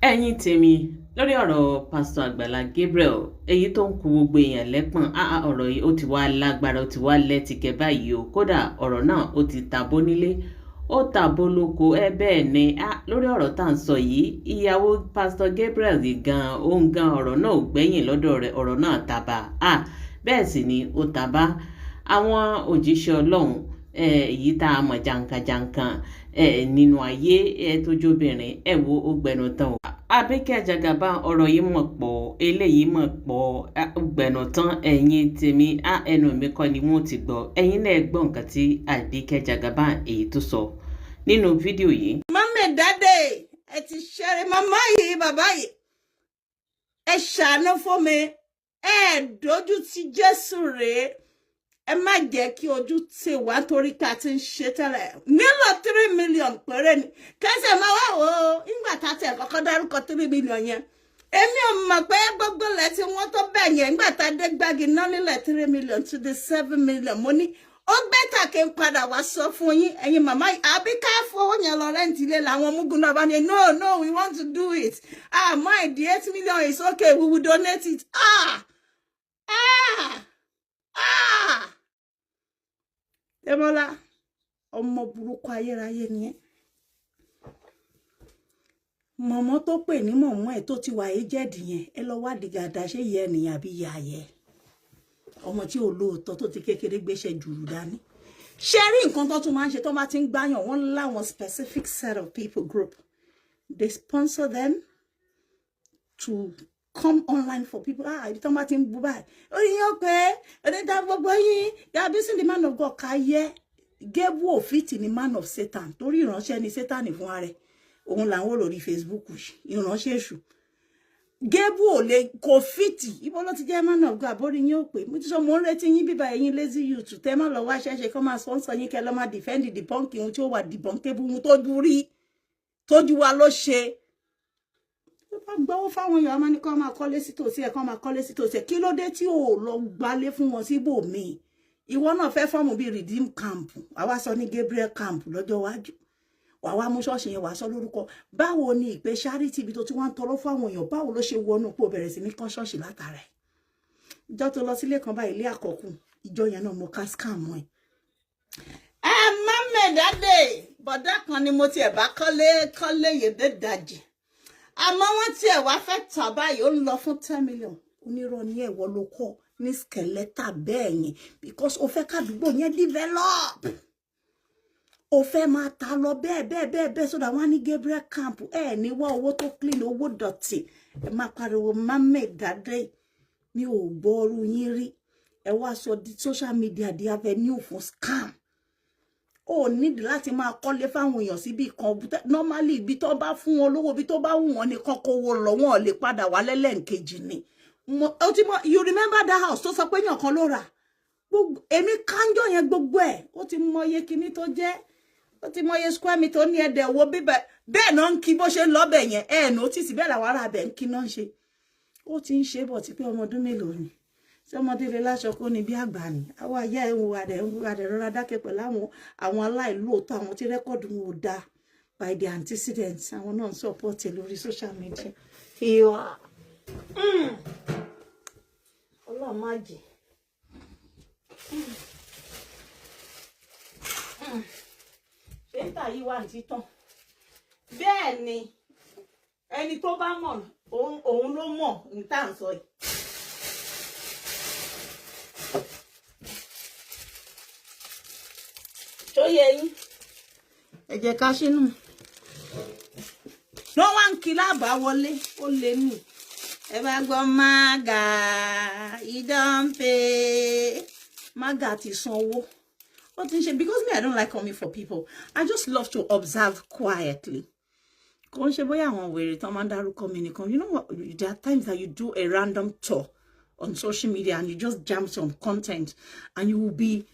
Ẹ̀yin tèmi, lórí ọ̀rọ̀ Pásítọ̀ Àgbàlá Gabriel, èyí tó ń ku gbogbo èèyàn lẹ́pọ̀n, áá, ọ̀rọ̀ yìí ó ti wá lágbára, ó ti wá lẹ́tìkẹ́ báyìí o. Kódà ọ̀rọ̀ náà ó ti tàbó nílé, ó tàbó lóko ẹ. Bẹ́ẹ̀ ni, lórí ọ̀rọ̀ tá à ń sọ yìí, ìyàwó Pásítọ̀ Gabriel gan, òun gan, ọ̀rọ̀ náà ò gbẹ́yìn lọ́dọ̀ rẹ̀. Ọ̀rọ̀ náà tàbá, bẹ́ẹ̀ sì ni ó tàbá àwọn òjíṣẹ́ Ọlọ́run èyí tá a mọ̀ jàǹkànjàǹkàn nínú ayé tó jóbìnrin. Ẹ wo, ó gbẹnu tán o. Àbíkẹ́ Jagaban, ọ̀rọ̀ yìí mọ̀ pọ̀, eléyìí mọ̀ pọ̀, ó gbẹnu tán. Ẹ̀yin tèmi, á ẹnu mi kọ́ ni wọ́n ti gbọ́. Ẹ̀yin náà gbọ́ nǹkan tí Àbíkẹ́ Jagaban èyí tó sọ nínú fídíò yìí. Mummy, daddy, ẹ ti ṣeré. Màmá yìí, bàbá yìí, ẹ ṣàánú fún mi. Ẹ dojú ti Jésù rèé. Ẹ má jẹ́ kí ojú tì wá torí ká ti ń ṣe tẹ́lẹ̀. Nílò 3 million péré ni kẹsẹ̀ máa wá wò ó. Nígbà tá a tẹ̀ kọ́kọ́ dárúkọ 3 million yẹn, èmi ò mọ̀ pé gbogbo ilẹ̀ tí wọ́n tó bẹ̀ yẹn. Nígbà tá a dé gbági náà nílẹ̀ 3 million to the 7 million, mo ní ó better kí n padà wá sọ fún yín, ẹ̀yin màmá yìí, àbí ká fowó yẹn lọ rent ilé làwọn mugun náà bá ní, "No, no, we want to do it." Ah, my, the 8 million is okay, we will donate it. Ah, ah, ah! Dẹ́mọ́lá, ọmọ burúkú ayérayé ni ẹ́. Mọ̀mọ́ tó pè ní mọ̀mọ́ ẹ̀ tó ti wà éjẹ̀dì yẹn, ẹ lọ wádìí gàdá, ṣé ìyá ènìyàn àbí ìyá ayẹ ọmọ tí ò lóòótọ́ tó ti kékeré gbéṣẹ́ jùrù dání. Ṣé rí nǹkan tó tún máa ń ṣe tó máa ti ń gbáyàn? Wọ́n láwọn specific set of people group, they sponsor them to come online for people. Ah, ibi tó máa ti ń bú báyìí, ó ní yóò pé onídàá gbogbo yín, you are abusing the man of God. Ká yẹ Gébù òfìtì ni man of Satan, torí ìránṣẹ́ ni Satan fún ara ẹ̀. Òun làwọn lórí Facebook, ìránṣẹ́ èṣù. Gébù ò lè kò fit. Ibo ló ti jẹ́ man of God? Àbórí yín ò pé. Mo ti sọ, mo ń retí yín bíbá. Ẹ̀yin lazy youth, tẹ́ má lọ wá ṣẹ́ṣe kọ́ máa sponsor yín, kẹ́ lọ́ máa defend, debunk ohun tí ó wà debunkable, ohun tójú rí, tójú wa ló ṣe. Ó bá gbọ́wọ́ fáwọn èèyàn, máa ní kọ́ máa kọ́lé sí tòsí ẹ̀, kọ́ máa kọ́lé sí tòsí ẹ̀. Kí ló dé tí ò lọ gbalé fún wọn síbòmíì? Ìwọ náà fẹ́ form bíi Redeem Camp, àwa sọ ní Gabriel Camp lọ́jọ́ iwájú. Wà wá mú ṣọ́ọ̀ṣì yẹn, wà sọ lórúkọ. Báwo ni ìpè charity, ibi tó ti wá ń tọrọ fún àwọn èèyàn, báwo ló ṣe wọnú pò bẹ̀rẹ̀ sí ní kọ́ ṣọ́ọ̀ṣì látara ẹ̀? Ìjọ tó lọ sílé kan báyìí, ilé àkọ́kù, ìjọ yẹn náà mo ká scam ẹ̀. Ẹ má mẹ́ẹ̀dádé bọ̀dá kan ni mo tiẹ̀ bá kọ́lé kọ́lé yèdè dàjì, àmọ́ wọ́n tiẹ̀ wá fẹ́ tà báyìí, ó ń lọ fún 10 million. Onírọ̀ ní ẹ̀wọ̀ ló kọ́ ní skeletal bẹ́ẹ̀ yẹn, because o fẹ́ kádùúgbò yẹn develop, o fẹ́ máa ta lọ bẹ́ẹ̀ bẹ́ẹ̀ bẹ́ẹ̀ bẹ́ẹ̀ sódà wọ́n á ní Gabriel Camp. Ẹ̀ ní wá owó tó clean, owó dọ̀tí. Ẹ máa pariwo mame dade, mi ò gbọ́ ọrú yín rí. Ẹ wá sọ di social media di avenue fún scam. Ó nídìí láti máa kọ́lé fáwọn èèyàn síbi kan. Normally, ibi tó bá fún wọn lówó, ibi tó bá wù wọn ní kọ́kọ́ owó lọ, wọn ò lè padà wá lẹ́lẹ́ǹkejì ni. Ó ti mọ, you remember that house tó sọ pé èèyàn kan ló rà? Gbogbo èmi kánjọ yẹn, gbogbo ẹ̀, ó ti mọ iye kinní tó jẹ́, ó ti mọ iye square meter. Ó ní ẹ̀dẹ̀ wo bíbẹ̀ bẹ́ẹ̀ náà ń kí bó ṣe ń lọ́bẹ̀ yẹn. Ẹ̀ notice bẹ́ẹ̀ làwọn ará abẹ ń kí náà ń ṣe. Ó ti ń ṣe bọ̀ tí pé ọmọ ọdún mélòó ni? Ṣé ọmọdé lè láṣọ kó ní bí àgbà ni? Àwọn ayé ẹ̀ ń wo adẹ̀ ń wo adẹ̀ rọra dákẹ́ pẹ̀lú àwọn aláìlóòótọ́, àwọn tí record wọn ò dáa by the antecedents, àwọn náà ń support ẹ lórí social media. Ìwà Ọlọ́run má jẹ́. Ṣé ń tà yí wà ní títàn? Bẹ́ẹ̀ ni, ẹni tó bá mọ̀, òun ló mọ̀ ní tá à ń sọ yìí. Tó yẹ yín, ẹ jẹ́ ká sínú ló wá ń kí lábàá wọlé, ó lè nù. Ẹ bá gbọ́ mága ìdánpé, mága ti sanwó, ó ti ń ṣe. Because me, I don't like coming for people. I just love to observe quietly. Kò ń ṣe bóyá àwọn wèrè tán máa ń dárúkọ mi nìkan. You know what, there are times that you do a random tour on social media and you just jam some content and you will be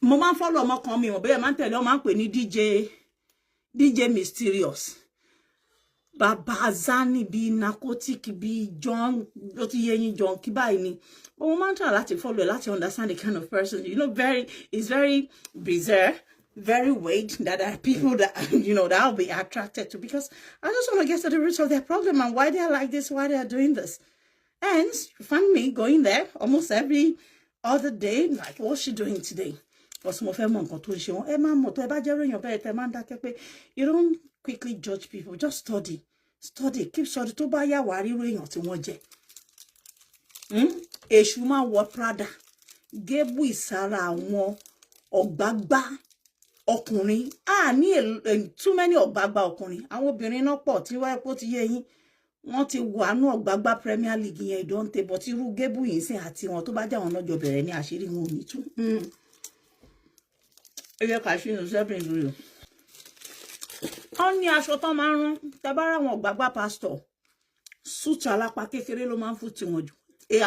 mo máa ń follow ọmọ kan, mi ò bẹ́ẹ̀ máa ń tẹ̀lé ọ, máa ń pè ní DJ Mysterious, bàbá zani bíi narcotic bíi John, ó ti yé yín, John kí báyìí ni. But mo máa ń try láti follow ẹ láti understand the kind of person, very, it's very bizarre. very weird that there are people that, you know, that I'll be attracted to, because I just want to get to the roots of their problem and why they are like this, why they are doing this. And you find me going there almost every other day, like, what's she doing today? Because mo fẹ́ mọ nǹkan tó ń ṣe wọ́n. Ẹ máa mọ̀ tó ẹ bá jẹ́ èèyàn bẹ́ẹ̀ tẹ́ máa ń dákẹ́ pé you don't quickly judge people, just study, study, keep study. Tó bá yà wá rírú èèyàn tí wọ́n jẹ́. Èṣù máa wọ Prada, gébù ìsára àwọn ọ̀gbágbá ọkùnrin. A ní too many ọ̀gbágbá ọkùnrin, àwọn obìnrin náà pọ̀ tí wáyé pọ̀ ti yé yín, wọ́n ti wà nú ọ̀gbágbá Premier League yẹn ìdánte, but irú gébù yìí sìn àti wọn tó bá jẹ́ àwọn lọ́jọ́ bẹ̀rẹ̀ ní àṣírí wọn ò ní tú. Ẹ jẹ́ ká ṣe ìrìnsẹ́bìnrin lórí o. Wọ́n ní aṣọ tán máa ń rán tẹ́bára àwọn ọ̀gbágbá pásítọ̀, suit alápá kékeré ló máa ń fún tiwọn jù.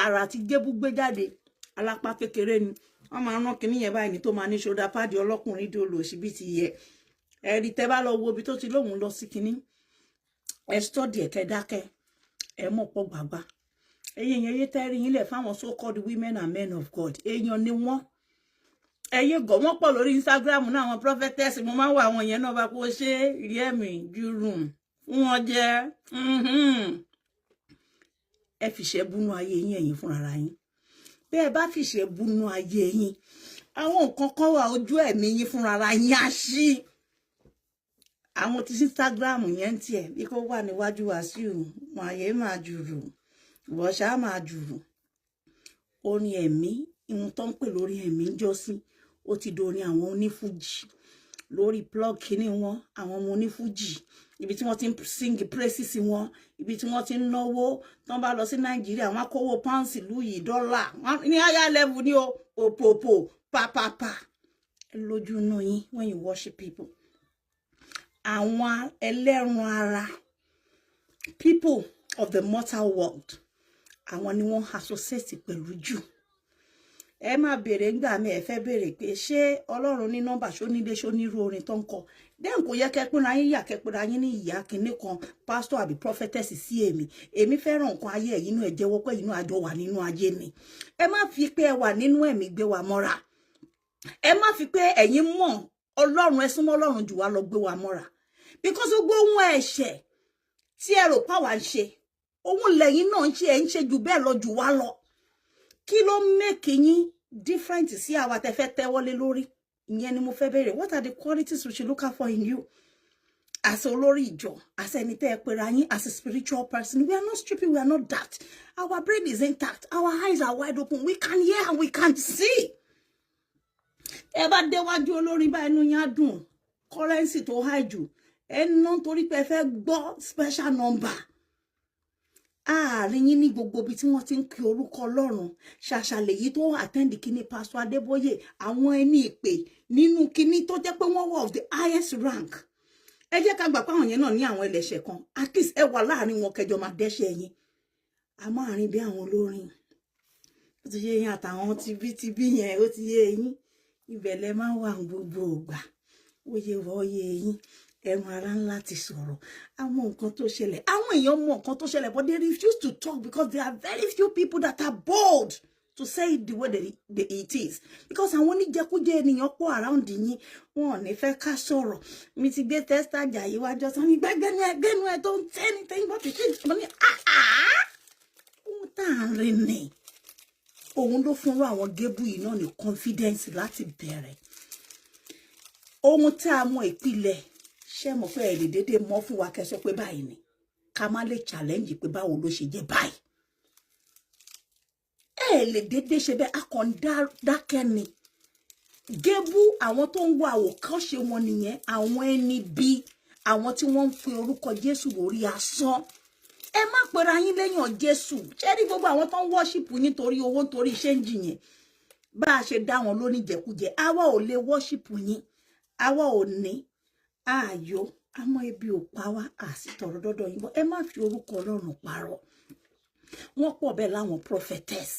Ara àti gébú gbé jáde alápá kékeré ni wọ́n máa rán kinní yẹn báyìí ní tó máa ní shoulder pad ọlọ́kùnrin dé olóòṣì bí ti yẹ. Ẹ̀rí tẹ́ bá lọ wo ibi tó ti lóun lọ sí kinní, ẹ study ẹ̀, kẹ́ dákẹ́, ẹ mọ̀ pọ̀ gbàgbà. Ẹ̀yin èèyàn, yé tẹ́rí yín lẹ̀ fáwọn so called women and men of God. Èèyàn ni wọ́n, ẹ̀yin gọ̀ wọ́n pọ̀ lórí Instagram náà, àwọn prophetess. Mo máa ń wọ àwọn yẹn náà bá kó ṣe rí ẹ̀mí jùrùn fún wọn jẹ́. Ẹ fìṣẹ́ búnú ayé yín, ẹ̀yin fúnra yín. Bí ẹ bá fìṣẹ́ búnú ayé yín, àwọn nǹkan kan wà, ojú ẹ̀mí yín fúnra yín á ṣí. Àwọn tí Instagram yẹn ń tiẹ̀ bí kò wà níwájú Wàsíù màyé máa jùrù, ìwọ ṣáà máa jùrù. Orin ẹ̀mí, ihun tó ń pè lórí ẹ̀mí ń jọ́sìn, ó ti dorin àwọn onífújì lórí plug kínní wọn, àwọn ọmọ onífújì, ibi tí wọ́n ti ń sing praises wọn, ibi tí wọ́n ti ń náwó. Tán bá lọ sí Nàìjíríà, wọ́n á kówó pounds ìlú yìí, dọ́là ní higher level ní o, òpòpò pàpàpà lójú inú yín. When you worship people, àwọn ẹlẹ́ran ara, people of the mortal world, àwọn ni wọ́n associate pẹ̀lú jù. Ẹ máa béèrè ńgbà mi, ẹ fẹ́ béèrè pé ṣé Ọlọ́run ní nọ́mbà, ṣó nílé, ṣó nírú orin tó ń kọ? Then kò yẹ kẹ́pẹ́ra yín yà, kẹ́pẹ́ra yín ní ìyá kinní kan, pastor àbí prophetess sí èmi. Èmi fẹ́ràn nǹkan ayé ẹ̀yin náà. Ẹ jẹ́wọ́ pé inú àjọ wà nínú ayé ni. Ẹ má fi pé ẹ wà nínú ẹ̀mí gbé wa mọ́ra. Ẹ má fi pé ẹ̀yin mọ̀ Ọlọ́run, ẹ súnmọ́ Ọlọ́run jù wá lọ gbé wa mọ́ra, because gbogbo ohun ẹ̀ṣẹ̀ tí ẹ rò páwa ń ṣe, òun lẹ́yìn náà ń ṣe. Ẹ̀ ń ṣe jù bẹ́ẹ̀ lọ jù wá lọ. Kí ló make yín different sí àwa tẹ́ fẹ́ tẹ́wọ́lé lórí? Ìyẹn ni mo fẹ́ béèrè. What are the qualities we should look out for in you as olórí ìjọ, as ẹni tẹ́ ẹ pera yín, as a spiritual person? We are not stupid, we are not daft. Our brain is intact, our eyes are wide open, we can hear and we can see. Ẹ bá déwájú olórin bá, ẹnu yín á dùn. Currency tó high jù ẹ ná torí pé ẹ fẹ́ gbọ́ special number àárín yín ní gbogbo ibi tí wọ́n ti ń kí orúkọ Ọlọ́run. Ṣàṣà lèyí tó attend kíní Pastor Adébóyè, àwọn ẹni ìpè nínú kíní tó jẹ́ pé wọ́n were of the highest rank. Ẹ jẹ́ ká gbà pé àwọn yẹn náà ní àwọn ẹlẹ́ṣẹ̀ kan. At least ẹ wà láàrin wọn kẹjọ máa dẹ́ṣẹ̀ yín. Àmọ́ àárín bí àwọn olórin, ó ti yé yín, àtàwọn tibítibí yẹn, ó ti yé yín, ibẹ̀ lẹ máa ń wà gbogbo ìgbà. Ó yé wọ́, yé yín. Ẹnu ara ńlá ti sọ̀rọ̀ àwọn nǹkan tó ṣẹlẹ̀. Àwọn èèyàn mọ nǹkan tó ṣẹlẹ̀, but they refuse to talk because there are very few people that are bold to say it the way it is, because àwọn oníjẹkújẹ ènìyàn pọ̀ around yín, wọn ò ní fẹ́ ká sọ̀rọ̀. Mi ti gbé tẹ́sítà jà yìí wájọ́ sọ ní gbẹ́gbẹ́nu ẹgbẹ́nu ẹ tó ń tẹ́ ní tẹ́yìn bọ́ títí mo ní ohun tá à ń rìn ní òun ló fún àwọn gébù yìí náà ní confidence láti bẹ̀rẹ̀ ohun tí a mọ ìpìlẹ̀. Ṣé mọ̀ pé ẹ lè déédéé mọ́ fún wa kẹ́ sọ pé báyìí ni, ká má lè challenge pé báwo ló ṣe jẹ́ báyìí? Ẹ lè déédéé ṣe bẹ́ẹ̀, a kàn dákẹ́ ni. Gébú, àwọn tó ń wo àwòkọ́ṣe wọn nìyẹn, àwọn ẹni bí àwọn tí wọ́n ń pe orúkọ Jésù lórí asán. Ẹ má pera yín lẹ́yìn Jésù. Ṣé rí gbogbo àwọn tó ń worship nítorí owó, nítorí change yẹn, bá a ṣe dá wọn lóníjẹkújẹ, àwa ò lè worship yín. Àwa ò ní ààyò, àmọ́ ebi ò pa wá, àsìtọ̀rọ̀ dọ́dọ̀ yín bọ́. Ẹ má fi orúkọ Ọlọ́run parọ́. Wọ́n pọ̀ bẹ́ẹ̀ láwọn prophetess,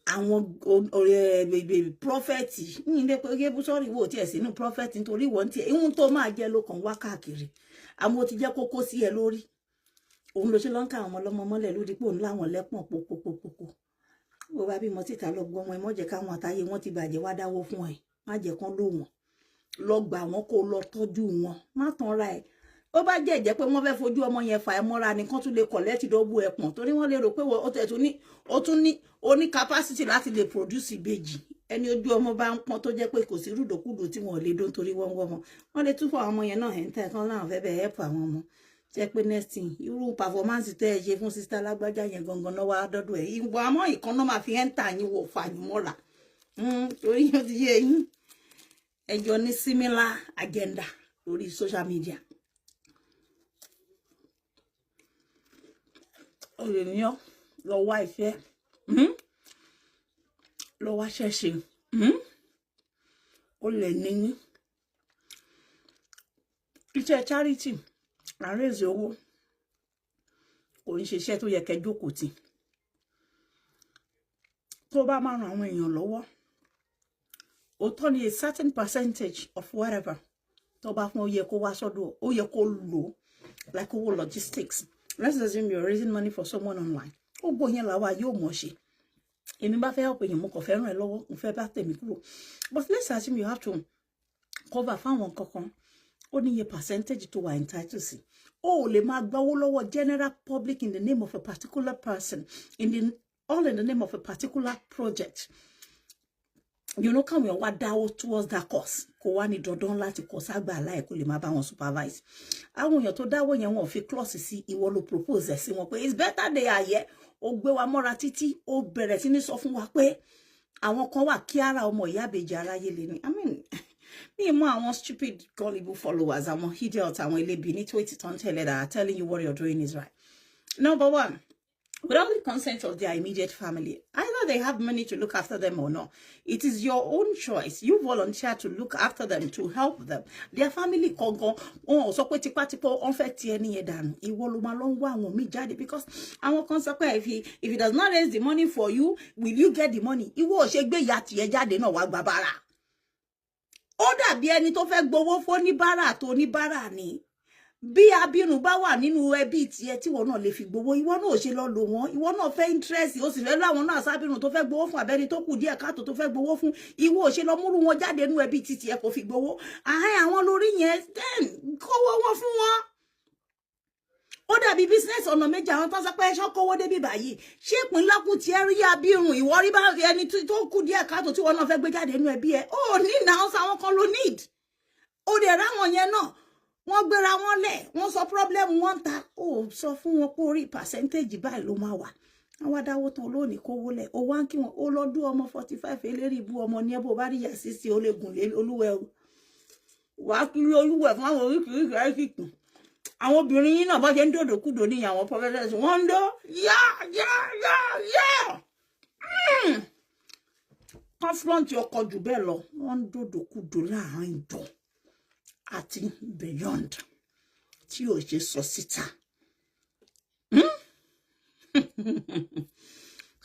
àwọn prophet ní ilé pé gébú sọ́rí ìwò tiẹ̀ sínú prophet, nítorí ìwọ̀n tiẹ̀ ihun tó máa jẹ́ ló kàn wá káàkiri. Àmọ́ ó ti jẹ́ kókó sí ẹ lórí, òun ló ṣe ló ń ká àwọn ọmọlọ́mọ mọ́lẹ̀ lórí pé òun láwọn lẹ́pọ̀n pópópópó. Bó bá bímọ síta, lọ gbọ́ ọmọ ẹ, mọ́jẹ̀ káwọn àtàyè wọn ti bàjẹ́ wá dáwọ́ fún ẹ, má jẹ́ kán lò wọ́n. Lọ gbà wọ́n, kó lọ tọ́jú wọn. Má tanra ẹ̀. Ó bá jẹ́ ìjẹ́ pé wọ́n fẹ́ fojú ọmọ yẹn fà ẹ́ mọ́ra nìkan, tún lè collect double ẹ̀pọ̀n, torí wọ́n lè rò pé ó tẹ̀ tún ní, ó tún ní, ó ní capacity láti lè produce ìbejì. Ẹni ojú ọmọ bá ń pọ́n, tó jẹ́ pé kò sí rúdòkúdò tí wọ́n lè dó torí wọ́n ń wọ́ ọmọ, wọ́n lè tún fún àwọn ọmọ yẹn náà. Ẹ̀ ń tẹ̀ kán láwọn fẹ́ bẹ́ẹ̀ help àwọn ọmọ, jẹ́ pé next thing, irú performance tẹ́ ẹ ṣe fún sister lágbájá yẹn gangan náà wá dọ́dọ̀ ẹ̀. Ìwọ àmọ́ ìkan náà máa fi ẹ́ńtà yín wò fà yín mọ́ra, torí yóò ti yé yín, ẹjọ́ ní similar agenda lórí social media. Olè ní ọ́. Lọ wá ìfẹ́, lọ wá ṣẹ̀ṣẹ̀. Olè ní yín. Iṣẹ́ charity, à ń raise owó, kò ń ṣe iṣẹ́ tó yẹ kẹ́ jókòó tì. Tó bá máa ran àwọn èèyàn lọ́wọ́, òótọ́ ni, a certain percentage of whatever tó bá fún, ó yẹ kó wá sọ́dọ̀, ó yẹ kó lò like owó logistics. Let's assume you're raising money for someone online. Ó gbọ́ yẹn làwa yóò mọ̀ ṣe. Èmi bá fẹ́ help èèyàn, mo kàn fẹ́ ràn ẹ́ lọ́wọ́, mo fẹ́ bá tèmi kúrò. But let's assume you have to cover fáwọn kankan, ó ní iye percentage tó wà entitled sí. Ó ò lè máa gbawó lọ́wọ́ general public in the name of a particular person, in the all in the name of a particular project, káwọn èèyàn wá dáwó towards that cause, kó wá ní dandan láti kọ ságbà aláì kó lè máa bá wọn supervise. Àwọn èèyàn tó dáwó yẹn, wọn ò fi clause sí. Ìwọ ló propose ẹ̀ sí wọn pé it's better they are here. Ó gbé wa mọ́ra títí, ó bẹ̀rẹ̀ sí ní sọ fún wa pé àwọn kan wà kí ara ọmọ ìyá àbèjì aráyé lè ní. I mean, mi mọ àwọn stupid gullible followers, àwọn idiot, àwọn elébi ní twenty tó ń tẹ̀lé that are telling you what you're doing is right. Number one, without the consent of their immediate family, either they have money to look after them or not. It is your own choice. You volunteer to look after them, to help them. Their family kangan, wọn ò sọ pé tipátipá wọn fẹ́ ti ẹni yẹn dànù. Ìwọ ló máa lọ ń wá àwọn míì jáde, because àwọn kan sọ pé if he does not raise the money for you, will you get the money? Ìwọ ò ṣe gbé ìyá tiẹ̀ jáde náà wá gba bára. Ó dàbí ẹni tó fẹ́ gbowó fún oníbàárà tó oníbàárà ni. Bí abirùn bá wà nínú ẹbí tiẹ̀ tíwọ náà lè fi gbowó, ìwọ náà ò ṣe lọ lò wọ́n. Ìwọ náà fẹ́ interest, ó sì fẹ́ láwọn náà sábìrùn tó fẹ́ gbowó fún, abẹ́ni tó kù díẹ̀ káàtó tó fẹ́ gbowó fún. Ìwọ ò ṣe lọ múrú wọn jáde nínú ẹbí títí ẹ kò fi gbowó àhẹ́ àwọn lórí yẹn, then kówó wọn fún wọn. Ó dàbí business ọ̀nà méjì. Àwọn tó ń sọ pé ẹṣọ́ kówó débi báyìí, ṣé ìpínlẹ̀ kù tiẹ̀ rí abirùn, ìwọ rí bá ẹni tó kù díẹ̀ káàtó tí wọn náà fẹ́ gbé jáde nínú ẹbí ẹ, ó ní náà àwọn kan ló need. Ó dẹ̀ ráwọn yẹn náà, wọ́n gbéra wọn lẹ̀, wọ́n sọ problem wọn ta. Ó sọ fún wọn pé orí percentage báyìí ló máa wà. Àwọn adáwó tán lónìí, kówó lẹ̀, ó wá ń kí wọn. Ó lọ́dún ọmọ 45, eléri ibú ọmọ ní ẹ. Bó bá rí yà sí sí, ó lè gùn lé olúwẹ̀ o, wàá kiri olúwẹ̀ fún àwọn oríṣiríṣi àìsíkù. Àwọn obìnrin yín náà, bá ṣe ń dòdò kúdò ní àwọn prophetess, wọ́n ń dó yá yá yá yá, confront ọkọ jù bẹ́ẹ̀ lọ. Wọ́n ń dòdò kúdò láàrin ìjọ àti beyond tí ò ṣe sọ síta.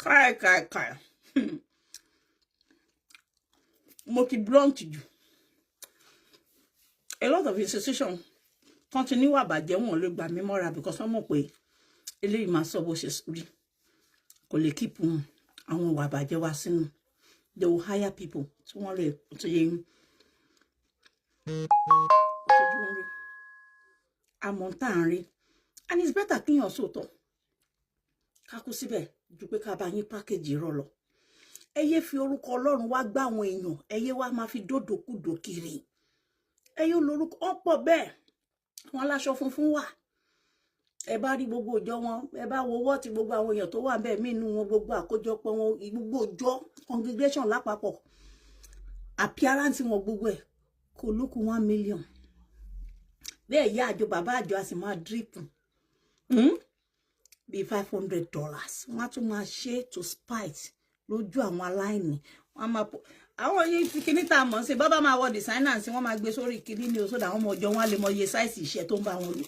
Káì káì káì, mo ti blunt jù. A lot of institution kan ti níwà bàjẹ́, wọn lè gbà mí mọ́ra because wọ́n mọ̀ pé eléyìí máa sọ bó ṣe rí, kò lè keep àwọn ìwà bàjẹ́ wá sínú. They will hire people tí wọ́n lè tó yẹ yín ojú ń rí àmọ́ tá à ń rí. And it's better kíyàn sòótọ́ ká kú síbẹ̀ ju pé ká bá yín package irọ́ lọ. Ẹ yé fi orúkọ Ọlọ́run wá gbá àwọn èèyàn, ẹ yé wá máa fi dódòkúdò kiri. Ẹ yóò lórúkọ ọ̀pọ̀ bẹ́ẹ̀, wọn láṣọ funfun wà. Ẹ bá rí gbogbo ìjọ wọn, ẹ bá wo wọ́ọ̀tì gbogbo àwọn èèyàn tó wà bẹ́ẹ̀ mí inú wọn, gbogbo àkójọpọ̀ wọn, gbogbo ìjọ congregation lápapọ̀, appearance wọn, gbogbo ẹ̀ kò lókun 1 million bẹ́ẹ̀. Ìyá àjọ, bàbá àjọ a sì máa drip bíi $500. Wọ́n á tún máa ṣe to spite lójú àwọn aláìní. Wọ́n á máa pọ̀ àwọn yìí fi kíní tá a mọ̀ sí. Bàbá máa wọ designer sí, wọ́n máa gbé sórí kíní ní oṣooṣù. Àwọn ọmọ ọjọ́ wọn á lè mọ iye size iṣẹ́ tó ń bá wọn lò.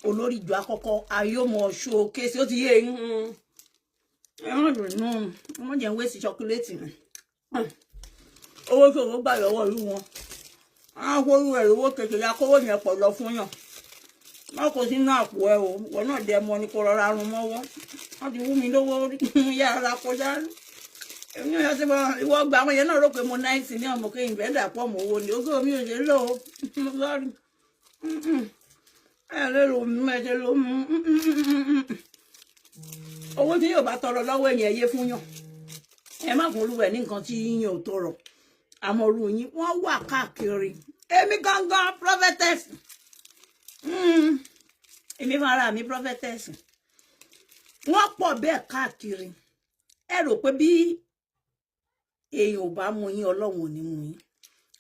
Olórí ìjọ àkọ́kọ́ ayọ́mọ ṣòkè sí, ó ti yé eyín. Ẹ má dùn nù, wọ́n jẹ́ ń wé sí chocolate. Owó ṣòwò gbà lọ́wọ́ ìlú wọn, á kó irú ẹ̀ lówó kékeré, akówó yẹn pọ̀ lọ fún yàn. Má kó sínú àpò ẹ o. Wọn náà dẹ mọ ni, kó rọra run mọ́wọ́. Wọ́n ti wú mi lówó yára kọjá. Èmi ò ṣe ìwọ gba àwọn yẹn náà rò pé mo nice ní ọmọ pé ìfẹ́ dàpọ̀ mọ́ owó ni ogó mi ò ṣe lò ó. Sorry, ẹ lè lò mí, ẹ ṣe lò mí. Owó tí yóò bá tọrọ lọ́wọ́ èèyàn, yé fún yàn. Ẹ má fún olúwẹ̀ ní nǹkan tí yíyan ò tọrọ. Àmọ́ orú yín wọ́n wà káàkiri. Èmi gangan prophetess, èmi fúnra mi prophetess, wọ́n pọ̀ bẹ́ẹ̀ káàkiri. Ẹ rò pé bí èèyàn ò bá mú yín, Ọlọ́run ò ní mú yín.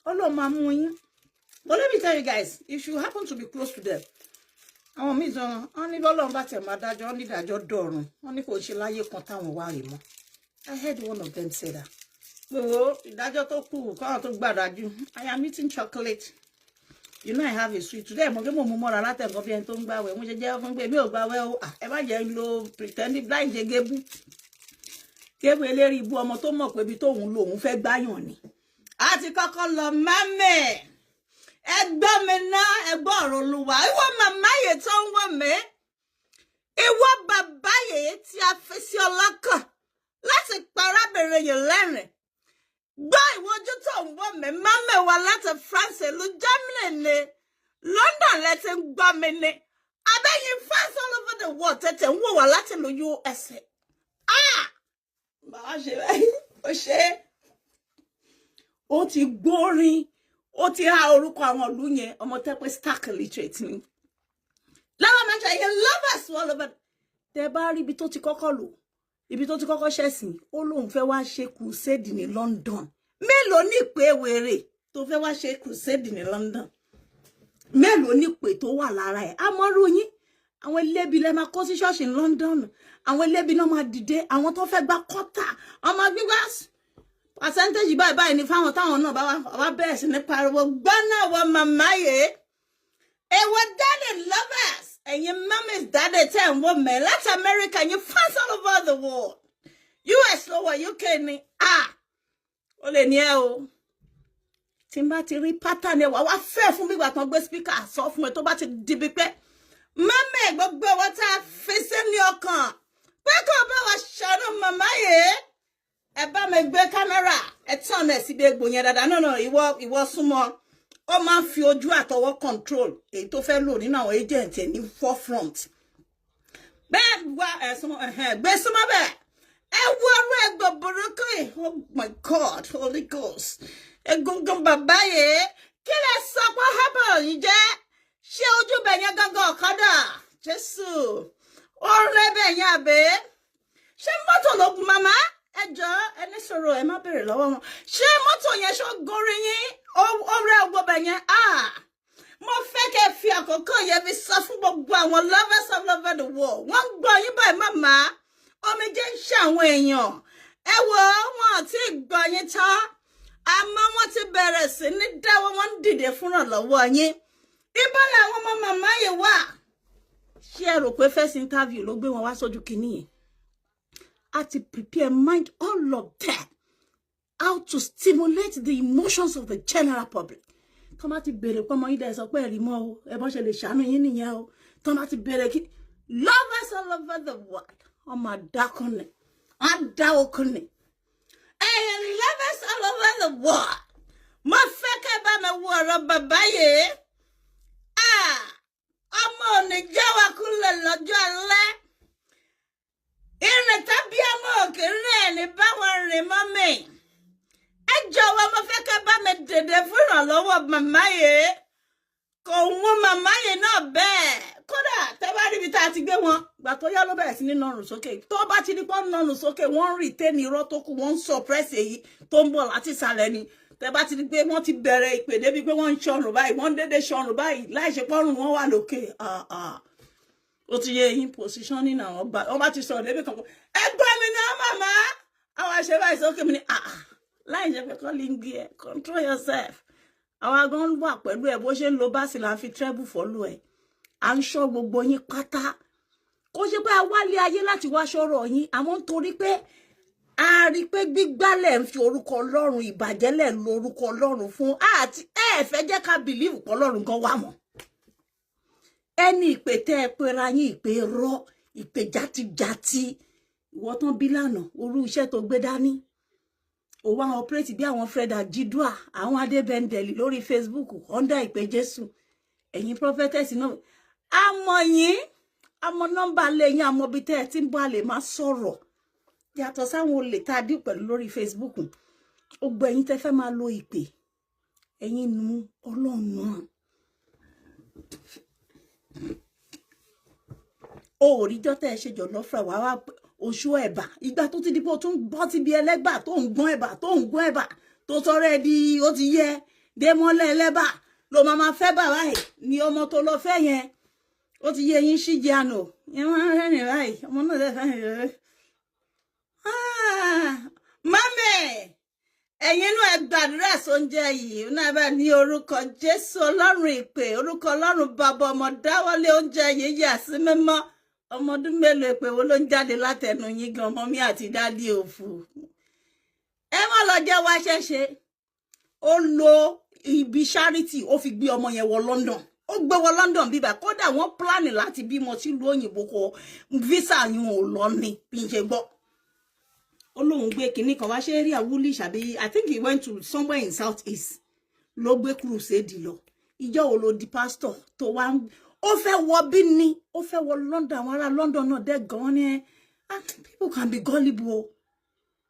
Ọlọ́run máa mú yín. But let me tell you guys, if you happen to be close to them, àwọn míì sọ wọn ní bọ́lọ́run bá tẹ̀ máa dájọ́, wọn ní ìdájọ́ dọ̀run, wọn ní kò ṣe láyé kan táwọn wá rè mọ́. I heard one of them say that gbogbo ìdájọ́ tó kù káwọn tó gbàdájú. I am eating chocolate. You know I have a sweet today. Mo kí mo mú mọ́ra látẹ̀kọ́ bí ẹni tó ń gbàwẹ̀. Mo ṣe jẹ́ fún pé mi ò gbàwẹ̀ o. Ẹ má jẹ́ ń lo pretending blind. Ṣe gébú gébú eléri ibú ọmọ tó mọ̀ pé ibi tóun lòun fẹ́ gbáyàn ni. A ti kọ́kọ́ lọ mẹ́mẹ́. Ẹgbẹ́ mi ná, ẹgbẹ́ ọ̀rọ̀ Olúwa. Ìwọ màmá yìí tó ń wọ̀ mí, ìwọ bàbá yìí tí a fi sí ọlọ́kàn láti pa arábìnrin yìí lẹ́rìn, gbọ́. Ìwọ ojú tó ń wọ̀ mí, mọ́mẹ́ wa láti France, ìlú Germany ni, London lẹ ti ń gbọ́ mi ni, abẹ́yìn fans all over the world tètè ń wò wá láti ìlú USA. Ah, bàbá ṣe báyìí, ó ṣe é, ó ti gbórin, ó ti há orúkọ àwọn ìlú yẹn. Ọmọ tẹ́ pé stark illiterate ni láwọn máa ń ṣe lovers all over. Tẹ bá rí ibi tó ti kọ́kọ́ lò, ibi tó ti kọ́kọ́ ṣẹ̀sìn, ó lóun fẹ́ wá ṣe crusade ní London. Mélòó ní ìpè wèrè tó fẹ́ wá ṣe crusade ní London? Mélòó ní ìpè tó wà lára ẹ̀? Amọ́rú yín, àwọn elébi lẹ máa kó sí ṣọ́ọ̀ṣì ní London. Àwọn elébi náà máa dìde, àwọn tó fẹ́ gba kọ́tà ọmọ gbígbá percentage báyìí báyìí ní fáwọn táwọn náà bá wá bẹ̀rẹ̀ sí ní pariwo gbọ́nà. Wọ màmá yìí, èwo daddy lovers, ẹ̀yin mummies, daddy tẹ̀ ń wọ mẹ́ láti America, ẹ̀yin fans all over the world, US ló wọ, UK ni. Ah, ó lè ní ẹ o. Tí n bá ti rí pattern ẹ, wà wá fẹ́ fún bí ìgbà tán gbé speaker sọ fún ẹ. Tó bá ti dibi pé mummy, gbogbo ọwọ́ tá a fi sí ní ọkàn pé kó bá wa ṣàánú màmá yìí, ẹ bá mi gbé kámẹ́rà, ẹ tàn ẹ̀ síbi egbò yẹn dáadáa náà náà. Ìwọ súnmọ́. Ó máa ń fi ojú àtọwọ́ control èyí tó fẹ́ lò nínú àwọn agent ẹ̀ ní forefront bẹ́ẹ̀. Wá ẹ̀sùn gbé súnmọ́ bẹ́ẹ̀. Ẹ wo ọrú ẹgbẹ́ burúkú yìí. Oh my God, Holy Ghost! Egungun bàbá yìí, kí lẹ sọ pé hábà yìí jẹ́? Ṣé ojú bẹ̀ yẹn gángan ọ̀kadà Jésù ó rẹ́ bẹ̀ yẹn, àbẹ́ ṣé mọ́tò ló gun màmá? Ẹ jọ, ẹ ní sọ̀rọ̀, ẹ má bèrè lọ́wọ́ wọn. Ṣé mọ́tò yẹn ṣó gorí yín? Ó rẹ́ ọgbọ́ bẹ̀ yẹn. Ah, mo fẹ́ kẹ́ fi àkókò yẹn fi sọ fún gbogbo àwọn lovers all over the world. Wọ́n ń gbọ́ yín báyìí, màmá. Omijé ń ṣe àwọn èèyàn. Ẹ wo wọn àti gbọ́ yín tán, àmọ́ wọ́n ti bẹ̀rẹ̀ sí ní dáwọ́, wọ́n ń dìde fúnra lọ́wọ́ yín. Ibà làwọn ọmọ màmá yìí wà. Ṣé ẹ rò pé first interview ló gbé wọn wá sójú kínní yẹn? A ti prepare mind all of them how to stimulate the emotions of the general public. Tó bá ti bèrè pé ọmọ yín dẹ̀ sọ pé ẹ̀rí mọ́ o, ẹ bọ́n ṣe lè ṣàánú yín nìyẹn o. Tó bá ti bèrè kí lovers all over the world, ọmọ àdákùnrin àdáwòkùnrin, ẹ̀yin lovers all over the world, mo fẹ́ kẹ́ bá mi wo ọ̀rọ̀ bàbá yìí. Ọmọ ò ní jẹ́ wa kúlẹ̀ lọ́jọ́ alẹ́. Ìrìn tàbí ọmọ òkè rìn ní báwọn rìn mọ́ mi. Ẹ jọ̀wọ́, mo fẹ́ kẹ́ bá mi dèdè fún ìrànlọ́wọ́ màmá yìí. Kò wọ́n màmá yìí náà bẹ́ẹ̀. Kódà tẹ́ bá ríbi tá a ti gbé wọn gbà tó yá, ló bẹ̀rẹ̀ sí ní nọrùn sókè. Tó bá ti ní pọ́n nọrùn sókè, wọ́n ń retain irọ́ tó kù, wọ́n ń suppress èyí tó ń bọ̀ láti ìsàlẹ̀ ni. Tẹ́ bá ti ní pé wọ́n ti bẹ̀rẹ̀ ìpè débi pé wọ́n ń ṣọrùn báyìí, wọ́n ń dédé ṣọrùn báyìí láì ṣe pọ́rùn wọn wà lókè, ó ti yé yín. Positioning àwọn gbà wọ́n bá ti sọ̀rọ̀ débi kan, ẹgbẹ́ mi náà màmá àwọn àṣẹ báyìí sókè mi ní láì ṣe pé kọ́ lè ń gbé ẹ. Control yourself. Àwọn agan wà pẹ̀lú ẹ. Bó ṣe ń lo báàsì là ń fi treble follow ẹ. À ń ṣọ́ gbogbo yín pátá. Kó ṣe pé a wálé ayé láti wá ṣọ́rọ̀ yín, àmọ́ nítorí pé a rí pé gbígbálẹ̀ ń fi orúkọ Ọlọ́run, ìbàjẹ́ lẹ̀ ń lo orúkọ Ọlọ́run fún, àti ẹ fẹ́ jẹ́ ká believe pé Ọlọ́run gan wà mọ́. Ẹni ìpè tẹ́ ẹ pera yín, ìpè rọ, ìpè játijáti. Ìwọ tán bí lánàá, orú iṣẹ́ tó gbé dání. Ó wá operate bí àwọn Fred Ajidua, àwọn Adébẹ́ndẹ̀lì lórí Facebook under ìpè Jésù. Ẹ̀yin prophetess náà, àmọ́ yín, àmọ́ nọ́mbà lẹ́yìn, àmọ́ bí tẹ́ ẹ ti ń bọ́, a lè má sọ̀rọ̀ yàtọ̀ sáwọn olè tá a dí pẹ̀lú lórí Facebook. Gbogbo ẹ̀yin tẹ́ fẹ́ máa lo ìpè, ẹ̀yin nu Ọlọ́run náà. O ò ríjọ́ tẹ́ ẹ ṣe jọ̀lọ́ fúnra wàá wá oṣù ẹ̀bà ìgbà tó ti di pé o tún bọ́ síbi ẹlẹ́gbà tó ń gbọ́n ẹ̀bà, tó ń gbọ́n ẹ̀bà, tó sọ̀rọ̀ ẹ di ó ti yẹ Démọ́lá ẹlẹ́bà ló máa máa fẹ́ bàbá ẹ̀ ní ọmọ tó lọ fẹ́ yẹn. Ó ti yẹ yín ṣíjẹ àná yẹn, wọ́n á rẹ́rìn báyìí, ọmọ náà lè fẹ́ rẹ̀. Mọ́mì, ẹ̀yin inú ẹ gbàdúrà sóúnjẹ yìí náà bá ní orúkọ Jésù, Ọlọ́run ìpè, orúkọ Ọlọ́run bàbá ọmọ, dáwọ́lé oúnjẹ yìí, yà sí mímọ́. Ọmọ ọdún mélòó, ìpè wo ló ń jáde látẹnu yín gan, mummy àti daddy òfù? Ẹ má lọ jẹ́ wá ṣẹ́ṣe. Ó lo ibi charity, ó fi gbé ọmọ yẹn wọ London, ó gbé wọ London bíbá. Kódà wọ́n plan láti bímọ sílùú òyìnbó, kọ visa yìí ò lọ ní bí n ṣe gbọ́. Ó lóun gbé kinní kan wá ṣe area Woolwich àbí, I think he went to somewhere in South East, ló gbé crusade lọ. Ìjọ wo ló di pastor tó wá ń ó fẹ́ wọ bí ni ó fẹ́ wọ London? Àwọn ará London náà dẹ́ gan ni. Ah, people can be gullible o.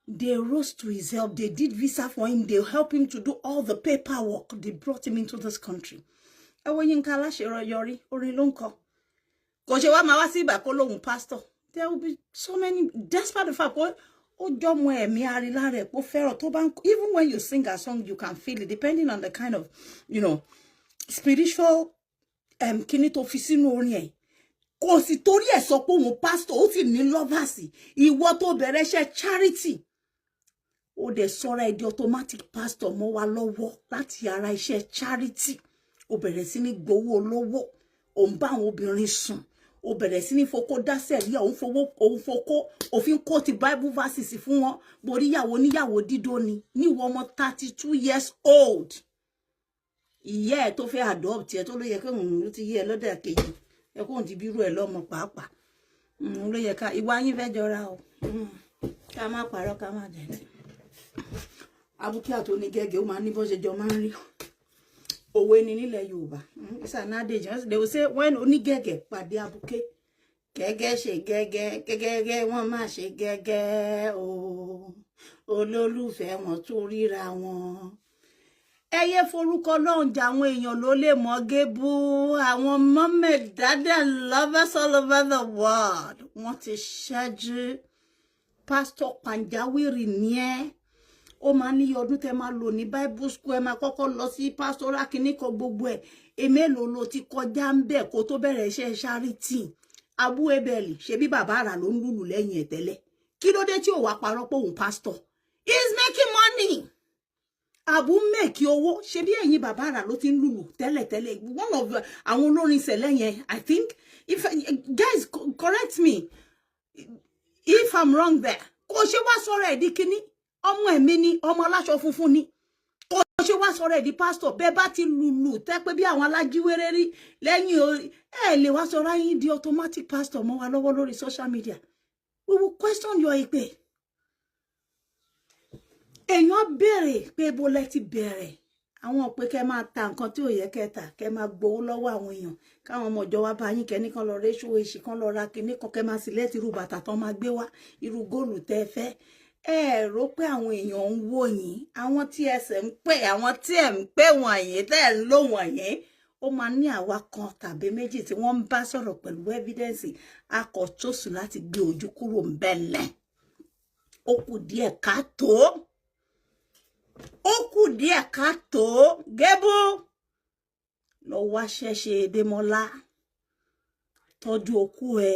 They rose to his help. They did visa for him. They helped him to do all the paperwork. They brought him into this country. Ẹ wo Yínká Aláṣeyọrí, orin ló ń kọ, kò ṣe wá máa wá sí ìgbà kó lóhùn pastor. There will be so many, despite the fact pé ó jọmọ ẹ̀mí arilára ẹ̀ pé ó fẹ́ràn tó bá ń, even when you sing a song, you can feel it, depending on the kind of spiritual kíní tó fi sínú orin ẹ̀. Kò sì torí ẹ̀ sọ pé òun pastor, ó sì ní lovers. Ìwọ tó bẹ̀rẹ̀ iṣẹ́ charity, ó dẹ̀ sọ́ra ẹ̀ di automatic pastor mọ́ wa lọ́wọ́ láti ara iṣẹ́ charity. Ó bẹ̀rẹ̀ sí ní gbowó olówó, ó ń bá àwọn obìnrin sùn, ó bẹ̀rẹ̀ sí ní fokó dásẹ̀ rí, òun fowó, òun fokó òfin kó ti Bible verses fún wọn, borí ìyàwó níyàwó dídó ni. Níwọ ọmọ 32 years old, ìyá ẹ̀ tó fẹ́ adopt ẹ̀, tó ló yẹ kí òun ló ti yé ẹ lọ́dẹ̀ kejì ẹ, kóun ti bírú ẹ lọ́mọ pàápàá, òun ló yẹ ká ìwà yín fẹ́ jọra o. Ká má parọ́, ká má jẹ abúkí àti onígẹ̀gẹ̀, ó máa ní bó ṣe jọ máa ń rí. Òwe ni nílẹ̀ Yorùbá. It's an adage. They will say, when onígẹ̀gẹ̀ pàdé abuké, gẹ́gẹ́ ṣe gẹ́gẹ́ gẹ́gẹ́, wọ́n má ṣe gẹ́gẹ́ o, olólùfẹ́ wọn tún ríra wọn. Ẹ yé forúkọ lọ́hùn jà àwọn èèyàn ló lè mọ gébú. Àwọn mummy, daddy lovers all over the world, wọ́n ti ṣẹ́jú. Pásítọ̀ pàjáwìrì ní ẹ́. Ó máa ní ọdún tẹ́ máa lò ní Bible school, ẹ máa kọ́kọ́ lọ sí pastoral kìíní kan, gbogbo ẹ̀. Èmélòó ló ti kọjá ń bẹ̀ kó tó bẹ̀rẹ̀ iṣẹ́ charity? Abu Ebeli, ṣebí bàbá àrà ló ń lùlù lẹ́yìn ẹ̀ tẹ́lẹ̀. Kí ló dé tí ò wá parọ́ pé òun pastor? He is making money. Abu make owó. Ṣebí ẹ̀yìn bàbá àrà ló ti ń lùlù tẹ́lẹ̀tẹ́lẹ̀, one of àwọn olórin sẹ̀lẹ̀ yẹn. I think, if guys correct me if I'm wrong there, kò ṣe wá sọ̀rọ̀ ẹ̀ di kínní. Ọmọ ẹ̀mí ni, ọmọ aláṣọ funfun ni. Kò ṣe wá sọ̀rọ̀ ẹ̀ di pásítọ̀? Bẹ́ẹ̀ bá ti lùlù tẹ́ pé bí àwọn alájíwéré rí lẹ́yìn ẹ̀, lè wá sọ̀rọ̀ yín di automatic pastor mọ́ wa lọ́wọ́ lórí social media. We will question your ìpè. Èèyàn béèrè pé bó lẹ ti bẹ̀rẹ̀ àwọn pé kẹ́ máa ta nǹkan tí ò yẹ kẹ́ tà, kẹ́ máa gbowó lọ́wọ́ àwọn èèyàn, káwọn ọmọ ìjọ wa bá yín kẹ́ ní kán lọ réṣù èṣì, kán lọ ra kinní kan, kẹ́ máa sílẹ̀ irú bàtà tán máa gbé wá, irú góòlù tẹ́ fẹ́. Ẹ rò pé àwọn èèyàn ń wò yín, àwọn tí ẹsẹ̀ ń pè, àwọn tí ẹ̀ ń pè wọ̀nyí, tẹ́ ẹ̀ ń lò wọ̀nyí. Ó máa ní àwa kan tàbí méjì tí wọ́n ń bá sọ̀rọ̀ pẹ̀lú evidence akọ̀tósù láti gbé ojú kúrò ń bẹ̀lẹ̀. Ó kù díẹ̀ káàtó, ó kù díẹ̀ káàtó. Gébú lọ wá ṣẹ́ṣe. Démọ́lá, tọ́jú okú ẹ.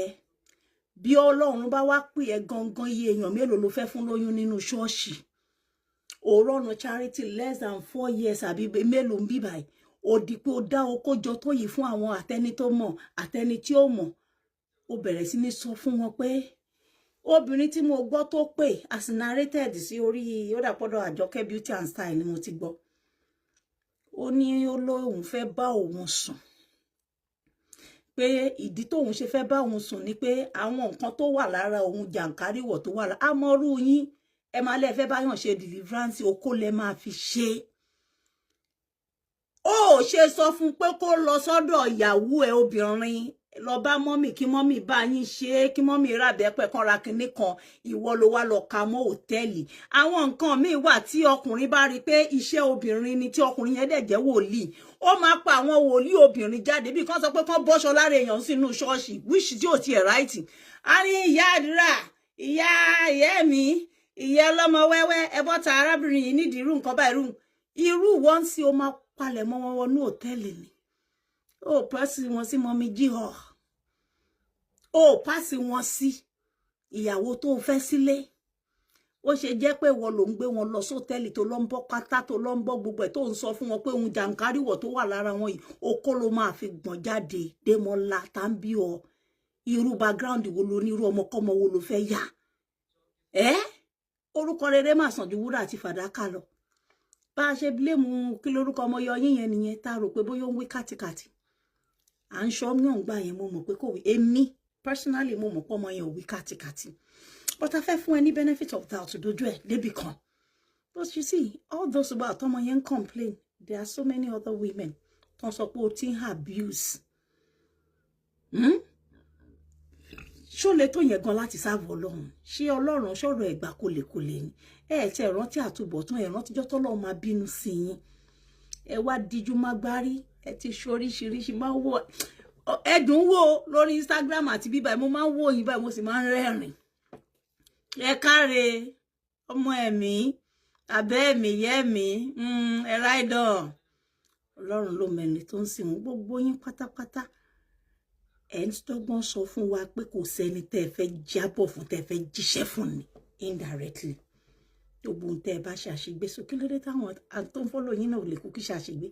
Bí Ọlọ́run bá wá pè ẹ́ gangan, iye èèyàn mélòó ló fẹ́ fún lóyún nínú ṣọ́ọ̀ṣì? Òrọ̀nù charity less than 4 years àbí mélòó ń bí báyìí, ó di pé ó dá okó jọ tó yìí fún àwọn àtẹni tó mọ̀, àtẹni tí ó mọ̀. Ó bẹ̀rẹ̀ sí ní sọ fún wọn pé obìnrin tí mo gbọ́ tó pè as narrated sí orí, ó dàpọ̀dọ̀ Àjọkẹ́ Beauty and Style ni mo ti gbọ́. Ó ní ó lóun fẹ́ bá òun sùn, pé ìdí tóun ṣe fẹ́ bá òun sùn ni pé àwọn nǹkan tó wà lára òun, jàǹkáríwọ̀ tó wà lára amọ́rú yín. Ẹ máa lẹ́ fẹ́ báyọ̀ ṣe deliverance, okó lẹ máa fi ṣe. Ó ṣe sọ fún pé kó lọ sọ́dọ̀ ìyàwó ẹ̀ obìnrin, lọ bá mummy, kí mummy bá yín ṣe é, kí mummy ràbẹ́pẹ́ kan ra kinní kan. Ìwọ ló wá lọ ka mọ́ hòtẹ́ẹ̀lì. Àwọn nǹkan míì wà tí ọkùnrin bá rí i pé iṣẹ́ obìnrin ni, tí ọkùnrin yẹn dẹ̀ jẹ́ wòlíì, ó máa pa àwọn wòlíì obìnrin jáde. Bí kan sọ pé kán bọ́ṣọ lára èèyàn sínú ṣọ́ọ̀ṣì, which tí ò tiẹ̀ right. A ní ìyá àdúrà, ìyá ìyá mi, ìyá ọlọ́mọ wẹ́wẹ́, ẹ bọ́ta, arábìnrin yìí nídìí irú nǹkan báyìí. Irú wọn sí ó máa palẹ̀ mọ́ wọn wọnú hòtẹ́ẹ̀lì ni. Ó pass wọn sí mummy jíhọ̀, ó pass wọn sí ìyàwó tó fẹ́ sílé. Ó ṣe jẹ́ pé wọ́n ló ń gbé wọn lọ sọ́tẹ́ẹ̀lì, tó lọ ń bọ́ pátá, tó lọ ń bọ́ gbogbo ẹ̀, tó ń sọ fún wọn pé òun jàǹkáríwọ̀ tó wà lára wọn yìí, okó ló máa fi gbọ̀n jáde? Démọ́lá, tá ń bí ọ, irú background wo ló ní? Irú ọmọkọ́mọ wo ló fẹ́ yá ẹ́? Orúkọ rere mà sàn ju wúrà àti fàdákà lọ. Bá a ṣe blame kí lórúkọ ọmọ yọ yín yẹn nìyẹn, tá a rò pé bóyá ó ń wí kàtìkàtì. À ń ṣọ́ yàn gbà yẹn. Mo mọ̀ pé kò wí. Èmi personally, mo mọ̀ pé ọmọ yẹn ò wí kàtìkàtì, but a fẹ́ fún ẹ ní benefit of doubt dojú ẹ̀ débì kan. But you see, all those about ọmọ yẹn ń complain, there are so many other women tó ń sọ pé o ti ń abuse. Ṣó lè tó yẹn gan láti serve Ọlọ́run? Ṣé Ọlọ́run ṣọ̀rọ̀ ẹ̀gbà kólekóle ni? Ẹ tẹ rántí àtúbọ̀tán, ẹ rántí jọ́ tọ́lọ́run máa bínú sí yín. Ẹ wá díjú mágbárí, ẹ ti ṣoríṣiríṣi. Máa ń wò ẹdùn wò lórí Instagram àti bíbá. Mo máa ń wò yín báyìí, mo sì máa ń rẹ́rìn. Ẹ káre, ọmọ ẹ̀mí, abẹ́ ẹ̀mí, yẹ́ mi, ẹ ráìdọ̀. Ọlọ́run ló mẹ́ni tó ń sìn wọ́n, gbogbo yín pátápátá. Ẹ̀ ń dọ́gbọ́n sọ fún wa pé kò sẹ́ni tẹ́ ẹ fẹ́ jábọ̀ fún, tẹ́ ẹ fẹ́ jíṣẹ́ fún ni. Indirectly, gbogbo ohun tẹ́ ẹ bá ṣe àṣegbé so, kí ló dé táwọn tó ń follow yín náà ò lè kú kí ṣàṣegbé?